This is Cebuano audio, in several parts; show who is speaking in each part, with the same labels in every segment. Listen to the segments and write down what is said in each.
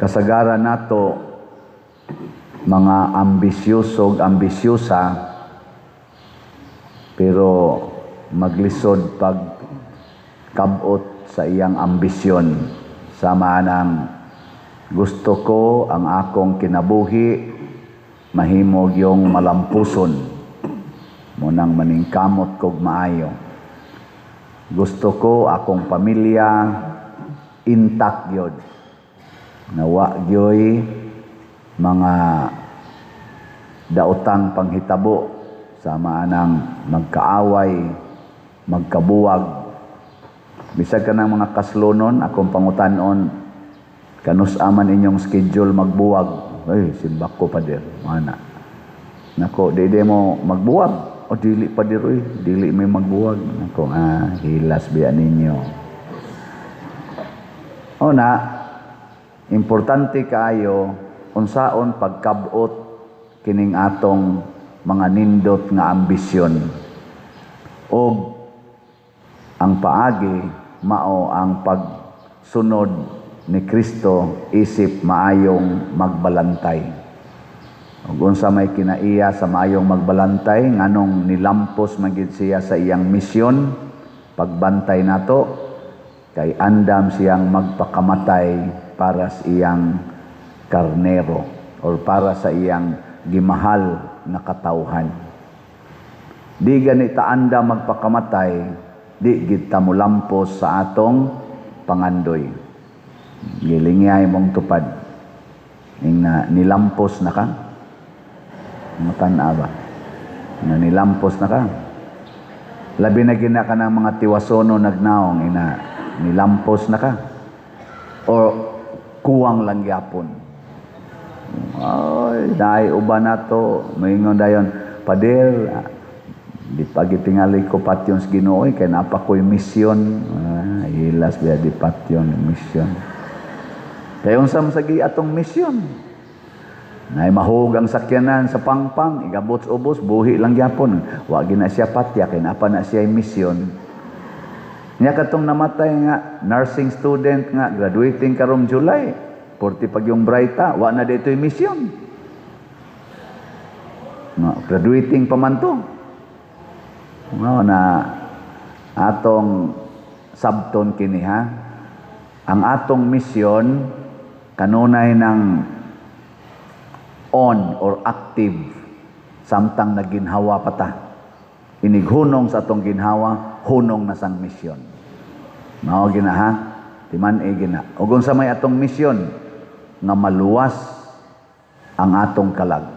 Speaker 1: Kasagaran nato mga ambisyoso ug ambisyosa, pero maglisod pag kabot sa iyang ambisyon, sama ng gusto ko ang akong kinabuhi mahimog yung malampuson, munang maningkamot kog maayo. Gusto ko akong pamilya intact gyud, nawa gyoy mga daotang panghitabo, sama anang magkaaway, magkabuwag. Bisag ka ng mga kaslonon, akong pangutanon, kanus aman inyong schedule magbuwag? "Ay, simbak ko, pader." Mana. "Nako, di di mo magbuwag." "O, dili, pader, oy. Dili may magbuwag." Nako, ah, hilas biya ninyo. O na, importante kaayo unsaon pagkabot kining atong mga nindot nga ambisyon. Og ang paagi mao ang pagsunod ni Kristo isip maayong magbalantay. Ug unsa may kinaiya sa maayong magbalantay? Nganong nilampos man gid siya sa iyang misyon pagbantay nato? Kay andam siyang magpakamatay para sa iyang karnero or para sa iyang gimahal nga katawhan. Di gani ta andam magpakamatay, di gid ta molampos sa atong pangandoy. Gilingyay mong tupad. Ing na nilampos na ka. Matan-a ba? Na nilampos na ka. Labi na gina ka ng mga tiwasono nagnaong ina nilampos na ka. O kuwang lang gyapon. Ay, dai uban na to. Maingon dayon, "Pader, di pa gitingali ko patyon sa Ginoo kay napa ko'y misyon." Ah, hilas biya, di patyon misyon. Kay unsa man sa atong misyon? Nay mahug ang sakyanan sa pangpang, igabot sa ubos, buhi lang gyapon. Wa gina siya patya kay napa na siya misyon. Nya katong namatay nga nursing student nga graduating karong July, porti pag yung brighta, wa na dito'y misyon. No, graduating pa man to. No, na atong sabton kini ha. Ang atong misyon kanunay ng on or active samtang naginhawa pa ta. Inighunong sa atong ginhawa, hunong na sang misyon. Mao gina ha. Timan e gina. Ug unsa may atong misyon? Nga maluwas ang atong kalag.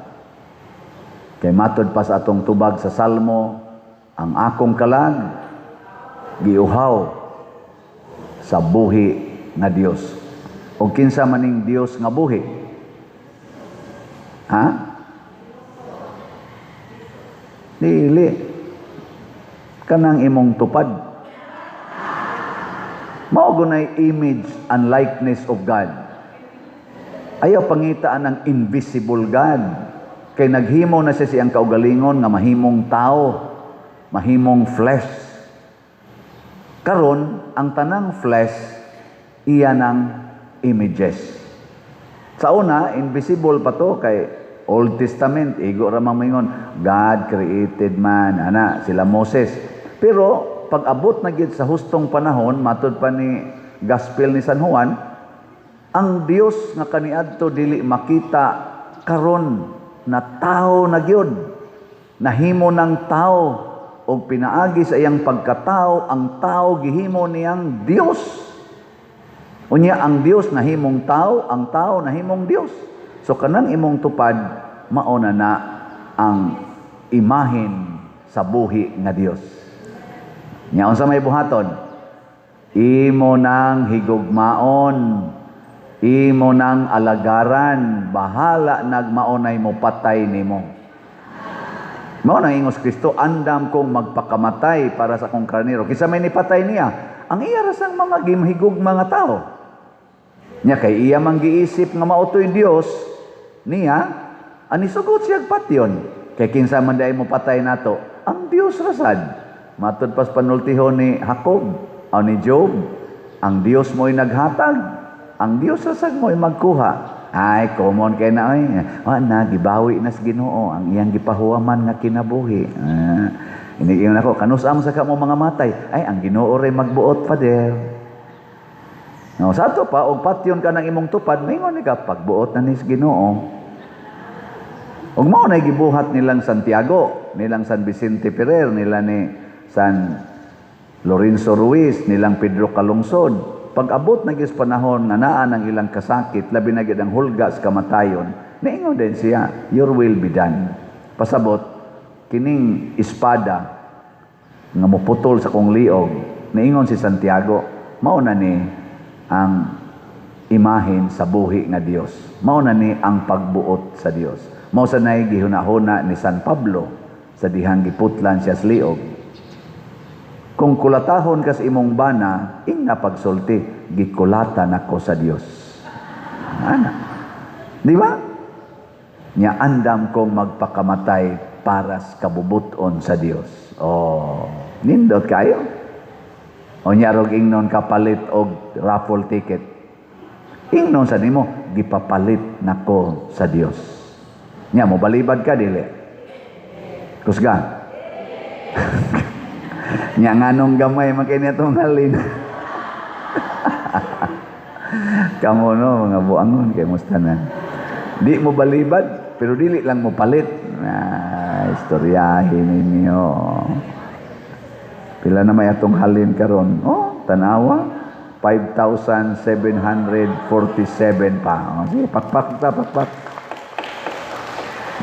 Speaker 1: Kay matod pa sa atong tubag sa Salmo, ang akong kalag giuhaw sa buhi nga Dios. O kinsa maning Dios nga buhi? Ha? Dili. Kanang imong tupad. Mao gunay image and likeness of God. Ayaw pangitaan ang invisible God. Kay naghimo na siya siyang kaugalingon nga mahimong tao, mahimong flesh. Karon, ang tanang flesh iya ng images. Sa una, invisible pa to kay Old Testament, igo ra man moingon, "God created man," ana, sila Moses. Pero pag abot na gid sa hustong panahon, matud pa ni Gospel ni San Juan, ang Dios nga kaniadto dili makita karon na tao na gyud. Nahimo ng tao og pinaagi sa iyang pagkatao, ang tao gihimo niyang Dios. Unya ang Dios nahimong tao, ang tao nahimong Dios. So kanang imong tupad mao na na ang imahin sa buhi nga Dios. Nya unsa may buhaton? Imo nang higugmaon, imo nang alagaran, bahala nagmaonay mo patay nimo. Mao nang ingos Kristo, "Andam kong magpakamatay para sa akong karnero." Kinsa may nipatay niya? Ang iya ra sang mga gimhigug mga tao. Nya kay iya man giisip nga mao to'y Dios niya, ani sugot siya patyon. Kay kinsa man diay mo patay nato? Ang Dios ra sad. Matud pas panultihon ni Jacob o ni Job, ang Dios mo'y naghatag. Ang Dios ra sad mo'y magkuha. Ay, common kay na oy. Wa na gibawi na sa Ginoo ang iyang gipahuwaman nga kinabuhi. Ah, iniingon ako, kanus-a sa kamo mga matay? Ay, ang Ginoo ray magbuot, Father. No, sa ato pa og patyon ka ng imong tupad, maingon ni ka pagbuot na ni sa Ginoo. Ug mao na gibuhat nilang Santiago, nilang San Vicente Ferrer, nila ni San Lorenzo Ruiz, nilang Pedro Calungsod. Pag abot na gyud sa panahon nga naa ng ilang kasakit, labi na gyud ang hulga sa kamatayon, niingon din siya, "Your will be done." Pasabot, kining espada nga muputol sa kong liog, niingon si Santiago, mao na ni ang imahen sa buhi nga Dios. Mao na ni ang pagbuot sa Dios. Mao sa nay gihuna-huna ni San Pablo sa dihang giputlan siya sa liog. Kung kulatahon ka sa imong bana, ingna pagsulti, "Gikulata nako sa Dios." Ana. Di ba? Nya andam kong magpakamatay para sa kabubuton sa Dios. Oh, nindot kayo. O nya rog ingnon kapalit og raffle ticket. Ingnon sa nimo, "Gipapalit nako sa Dios." Nya mo balibad ka dili? Kusga. Nya nganong gamay man kay atong halin. Kamo no mga buangon kay musta na. Di mo balibad pero dili lang mo palit. Ah, istoryahin ninyo. Pila na may atong halin karon? Oh, tanawa. 5,747 pa. Oh, sige, pakpak ta, pakpak.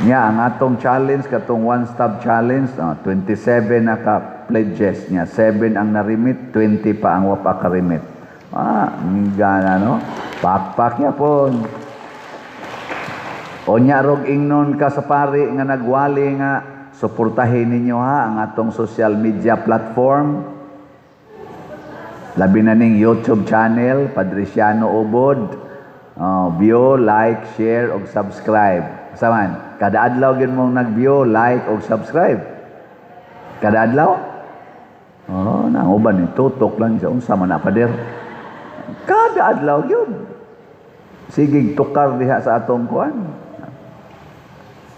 Speaker 1: Nya ang atong challenge katong one stop challenge, oh, 27 na ka pledges niya. 7 ang narimit, 20 pa ang wa pa karimit. Ah, gana no? Pakpak yapon. O nya rog ingnon ka sa pari nga nagwali nga suportahin ninyo ha ang atong social media platform. Labi na ning YouTube channel, Padriciano Ubod. Oh, view, like, share, og subscribe. Saman, kada adlaw gyud mong nag-view, like, og subscribe. Kada adlaw? Oh, nang uban ni tutok lang sa unsa man na, pader. Kada adlaw gyud. Sige, tukar diha sa atong kuan.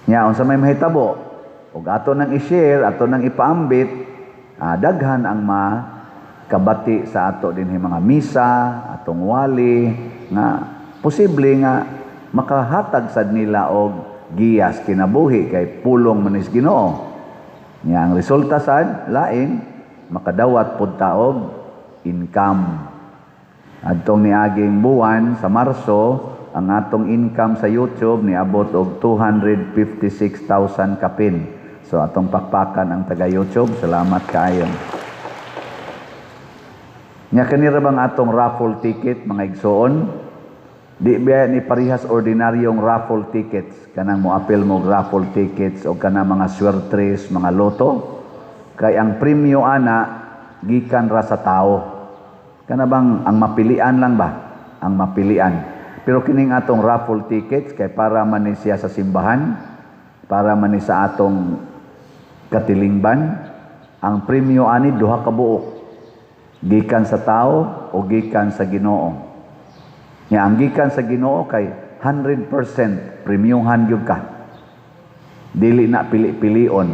Speaker 1: Nya unsa may mahitabo? Ug ato nang i-share, ato nang ipaambit, daghan ang makabati sa ato dinhi mga misa, atong wali nga posible nga makahatag sad nila og giyas kinabuhi kay pulong manis Ginoo. Nya ang resulta sad lain makadawat pud ta og income. Adtong niaging buwan sa Marso, ang atong income sa YouTube niabot og 256,000 kapin. So atong pakpakan ang taga YouTube, salamat kaayo. Nya kanira bang atong raffle ticket, mga igsoon? Di ba ni parihas ordinaryong raffle tickets kanang moapil mo og raffle tickets o kanang mga swertres, mga loto? Kay ang premyo ana gikan ra sa tao. Kana bang ang mapilian lang ba? Ang mapilian. Pero kining atong raffle tickets kay para man ni siya sa simbahan, para man ni sa atong katilingban, ang premyo ani duha ka buok. Gikan sa tao o gikan sa Ginoo. Nya ang gikan sa Ginoo kay 100% premyuhan gyud ka. Dili na pili-pilion.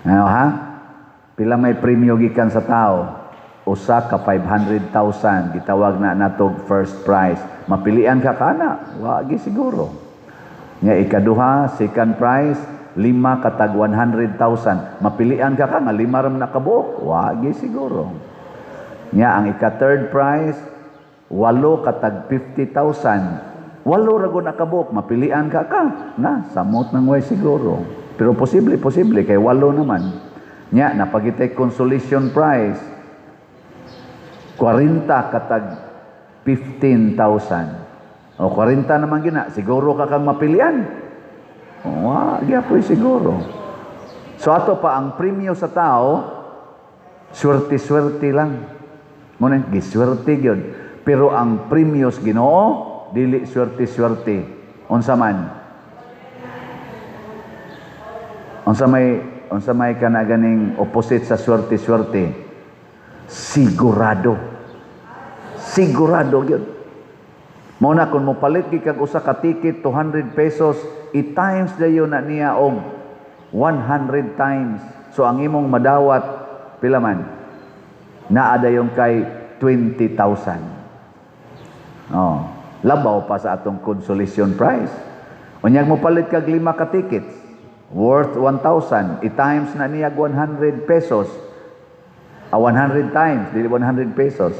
Speaker 1: Ano ha? Pila may premyo gikan sa tao? Usa ka 500,000 gitawag na natog first prize. Mapilian ka kana? Wa gi siguro. Nya ikaduha, second prize, lima katag 100,000. Mapilian ka nga lima ra man na kabuok? Wa gi siguro. Nya ang ika third prize, walo katag 50,000. Walo ra gud na kabuok, mapilian ka ka? Na, samot nang way siguro. Pero posible, posible kay walo naman. Nya napagitay consolation prize, 40 katag 15,000. O 40 naman gina, siguro ka kang mapilian? Wa, gyapoy siguro. So ato pa ang premyo sa tao, swerte-swerte lang. Muna, giswerte gyud. Pero ang premyo sa Ginoo, dili swerte-swerte. Unsa man? Unsa may kana ganing opposite sa swerte-swerte? Sigurado. Sigurado gyud. Mao na kung mopalit gyud kag usa ka ticket, 200 pesos, i-times dayon na niya og 100 times. So ang imong madawat pila man? Naa dayon kay 20,000. Oh, labaw pa sa atong consolation prize. Unyag mo palit kag lima ka tickets worth 1,000, i-times na niya 100 pesos. Ah, 100 times, dili 100 pesos.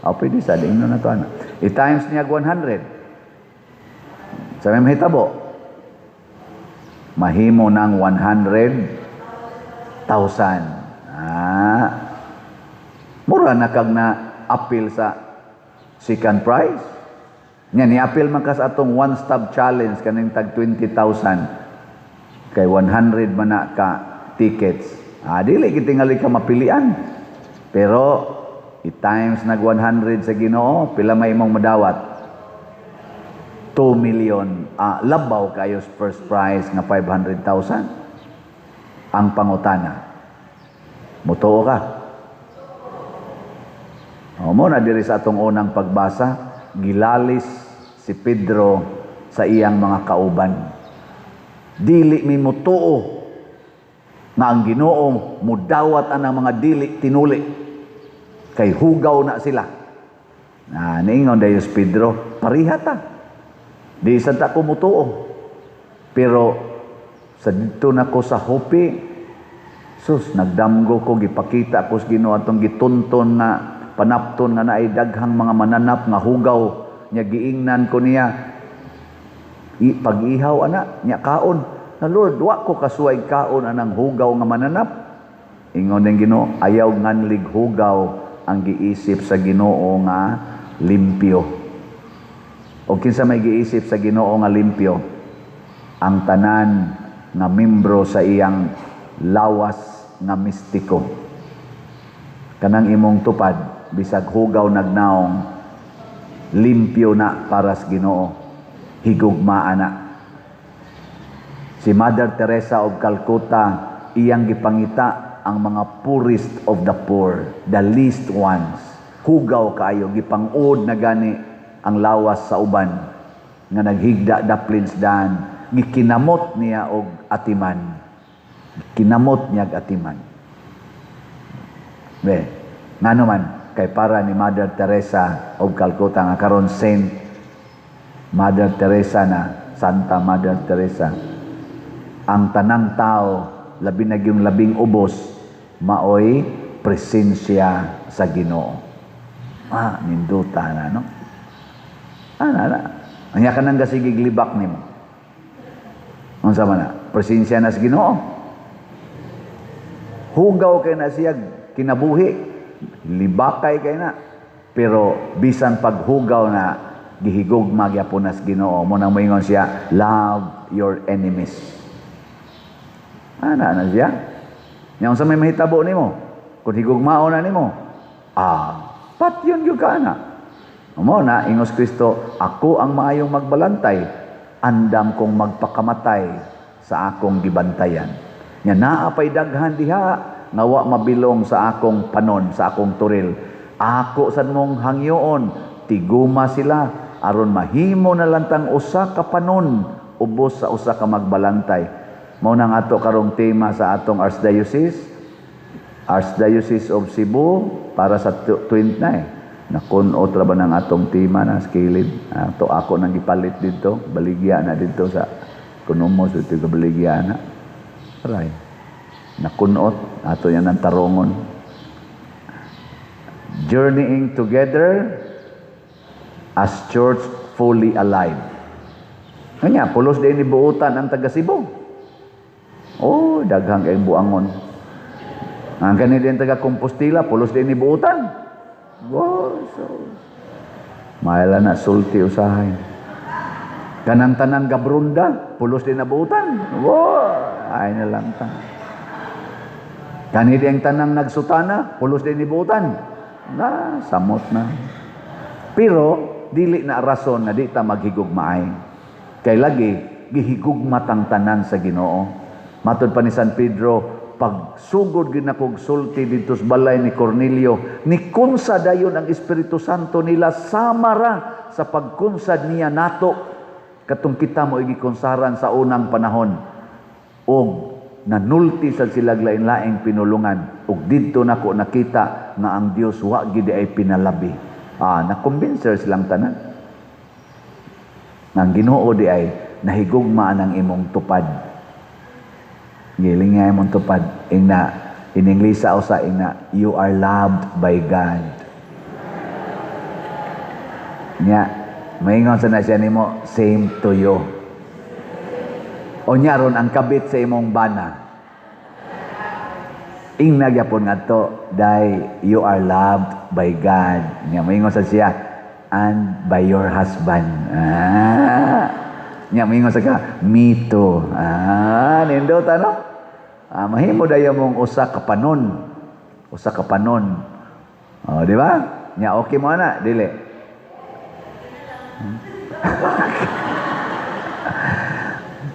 Speaker 1: Ah, pwede sa ingnon na to ana. I-times niya 100. Sa may mahitabo, mahimo ng 100,000. Ah, mura na kag na appeal sa second prize. Nya ni appeal man ka sa atong one-stop challenge kaning tag 20,000 kay 100 man na ka tickets. Ah, dili gid tingali ka mapilian. Pero i-times nag 100 sa Ginoo, pila may imong madawat? 2 million. Ah, labaw kayo sa first prize nga 500,000. Ang pangutana, mutuo ka? O mao na diri sa atong unang pagbasa, gilalis si Pedro sa iyang mga kauban. Dili mi mutuo nga ang Ginoo mudawat anang mga dili tinuli kay hugaw na sila. Na niingon dayon si Pedro, "Pareha ta. Di sad ta ko mutuo." Pero sa didto na ko sa Joppe, sus, nagdamgo ko, gipakita ko sa Ginoo atong gitunton nga panapton nga naay daghang mga mananap nga hugaw nya. Giingnan ko niya, pag-ihaw ana nya kaon na. "Lord, wa ko kasuway kaon anang hugaw nga mananap." Ingon ning Ginoo, "Ayaw nganlig hugaw ang giisip sa Ginoo nga limpyo." O kinsa may giisip sa Ginoo nga limpyo? Ang tanan nga membro sa iyang lawas nga mistiko. Kanang imong tupad, bisag hugaw nagnaong, limpyo na para sa Ginoo. Higugmaa na. Si Mother Teresa of Calcutta, iyang gipangita ang mga poorest of the poor, the least ones. Hugaw kaayo, gipang-uod na gani ang lawas sa uban nga naghigda daplin sa daan, gikinamot niya og atiman. Kinamot niya og atiman. Be, ngano man kay para ni Mother Teresa of Calcutta nga karon Saint Mother Teresa na, Santa Mother Teresa, ang tanang tao, labi na yung labing ubos, maoy presensya sa Ginoo. Ah, ninduta na, no? Ah, na, na. Anya ka nang gasigig libak nimo. Unsa man na? Presensya na sa Ginoo. Hugaw kay na siya kinabuhi. Libakay kay na. Pero bisan paghugaw na, gihigugma gyapon na sa Ginoo. Mao nang moingon siya, "Love your enemies." Ana na siya. Nya unsa may mahitabo nimo? Kung higugmaon na nimo, ah, patyon gyud ka na. Mao na ingos Kristo, "Ako ang maayong magbalantay, andam kong magpakamatay sa akong gibantayan." Nya naa pay daghan diha nga wa mabilong sa akong panon, sa akong toril. Ako sad mong hangyoon, tiguma sila aron mahimo na lang tang usa ka panon ubos sa usa ka magbalantay. Mao nang ato karong tema sa atong Archdiocese, Archdiocese of Cebu para sa 20 na eh. Nakun-ot ra ba ng atong tema na sa kilid? Ato ako nang gipalit dito, baligya na dito sa kunumo sa ito baligya na. Aray. Nakunot ato yan ang tarongon. Journeying together as church fully alive. Kanya, pulos din ni buutan ang taga Cebu. Oh, daghang kay buangon. Ang kani din taga Compostela, pulos din ni buutan. Wow, so Mahala na sulti usahay. Kanang tanang Gabronda, pulos din na buutan. Wow, ay na lang ta. Kani din tanang nagsutana, pulos din ni buutan. Na, samot na. Pero dili na rason na di ta maghigugmaay. Kay lagi gihigugma tang tanan sa Ginoo. Matod pa ni San Pedro, pagsugod gyud nakog sulti didto sa balay ni Cornelio, ni kunsa dayon ang Espiritu Santo nila sama ra Sa pagkunsad niya nato katong kita mo gikunsaran sa unang panahon og nanulti sad sila lain-laing pinulungan ug didto nako nakita nga ang Dios wa gid ay pinalabi. Na-convincer silang tanan. Nga ang Ginoo di ay nahigugma ang imong tupad. Giling nga imong tupad ingna in English sa usa, ingna, "You are loved by God." Nya maingon sa na siya nimo, "Same to you." O nya ron ang kabit sa imong bana. Ingna gyapon ngadto, "Day, you are loved by God." Nya maingon sa siya, "And by your husband." Nya maingon sa ka, "Me too." Nindot ano? Mahimo dayon mong usa ka panon. Usa ka panon. Oh, di ba? Nya okay mo ana, dili?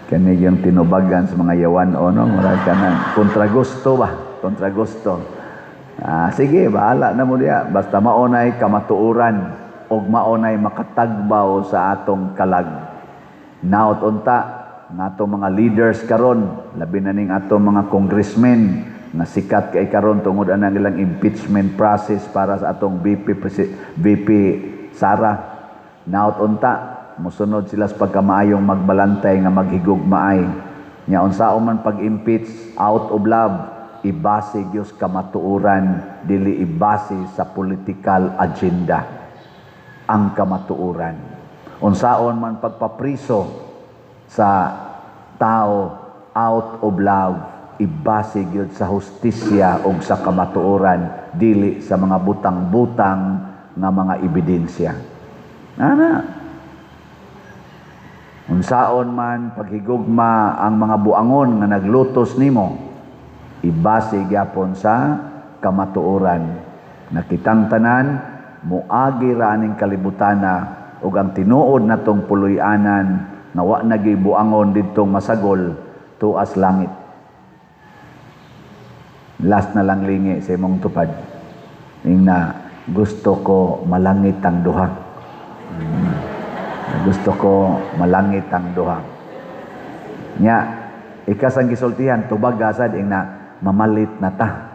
Speaker 1: Kani yung tinubagan sa mga yawan o no, murag kanang kontragusto ba? Kontragusto. Sige, bahala na mo diya. Basta maunay kamatuoran ug maunay makatagbaw sa atong kalag. Naot unta nga atong mga leaders karon, labi na ning atong mga congressmen nga sikat kay karon tungod anang ilang impeachment process para sa atong VP Sara. Naot unta mosunod sila sa pagkamaayong magbalantay nga maghigugmaay. Nya unsaon man pag-impeach, out of love, ibase gyud kamatuoran, dili ibase sa political agenda ang kamatuoran. Unsaon man pagpapriso sa tao, out of love, ibase gyud sa hustisya ug sa kamatuoran, dili sa mga butang-butang nga mga ebidensya. Ana. Unsaon man paghigugma ang mga buangon nga naglutos nimo, ibase gyapon sa kamatuoran. Nakitang tanan moagi ra aning kalibutana ug ang tinuod natong puloy-anan nga wa na buangon didtong masagol tuas langit. Last na lang, lingi sa imong tupad. Ingna, "Gusto ko malangit ang duha. Gusto ko malangit ang duha." Nya, ikas ang gisultihan, tubag gasad, ingna, "Mamalit na ta."